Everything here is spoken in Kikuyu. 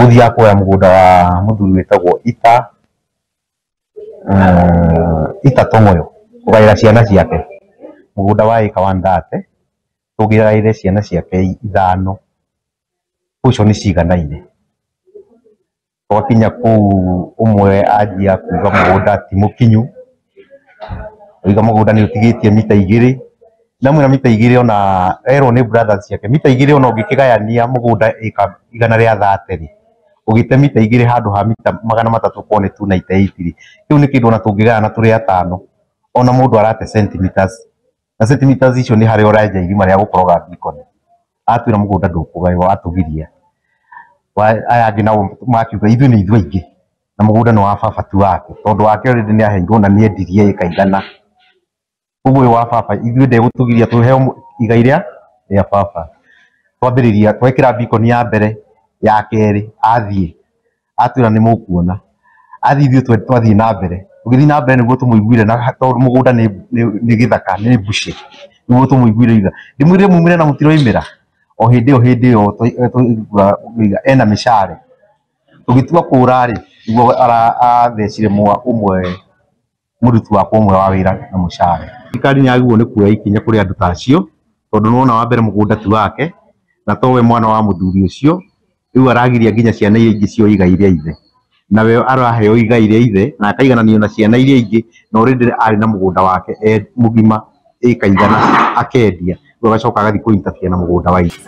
Tũgũthiaga kuoya mũgũnda wa mũthuri wĩtagwo Ita, Ita Tong'oyo, kũgaĩra ciana ciake mũgũnda wa ĩka 130, tũgaĩre ciana ciake ithano, ũcio nĩ ciganaine. Twakinya kũu ũmwe anjia kuga mũgũnda ti mũkinyu, oiga mũgũnda nĩ ũtigĩtie mita igĩrĩ, ndamwĩra mita igĩrĩ ona erwo nĩ brothers ciake mita igĩrĩ ona ũngĩkĩgayania mũgũnda ĩka 130 rĩ, ũgĩte mita igĩrĩ handũ ha mita 300 korwo nĩ 298 rĩ, kĩu nĩ kĩndũ ona tũngĩgayana tũrĩ atano, ona mũndũ arate centimeters, na centimeters icio nĩ harĩa ũrenja irima rĩa gũkoroga beacon. Atwĩra mũgũnda ndũkũgaywo, atũgiria. Aya angĩ nao makiuga ithuĩ nĩ ithuĩ aingĩ na mũgũnda nĩ wa baba tu wake, tondũ wake already nĩ aheirwo na nĩ endirie ĩka 100. Koguo ũyũ wa baba ithuĩ ndegũtũgiria tũheo igai rĩa baba. Twambĩrĩria twekĩra beacon ya mbere, ya kerĩ, athiĩ atwĩra nĩ mũkuona, athiĩ ithuĩ twathiĩ na mbere, tũgĩthiĩ na mbere nĩguo tũmũiguire, na tondũ mũgũnda nĩ gĩthaka, nĩ mbucĩ, nĩguo tũmũiguire itha ndĩmwĩrire mumĩre na mũtiroimĩra. O hĩndĩ ĩyo hĩndĩ ĩyo twaigua ena mĩcare, tũgĩtua kũra rĩ, nĩguo athecire ũmwe mũruti wakwa ũmwe wa wĩra na mũcare. Thirikari nĩ yagĩrĩirwo nĩ kuoya ikinya kũrĩ andũ ta acio, tondũ nĩwona wa mbere mũgũnda ti wake, na towe mwana wa mũthuri ũcio, rĩu aragiria nginya ciana iria ingĩ cioe igai rĩa ithe, nawe araheo igai rĩa ithe na akaigananio na ciana iria ingĩ, na already arĩ na mũgũnda wake e mũgima ĩka 100 akendia, rĩu agacoka agathiĩ kũ interfere na mũgũnda wa ithe.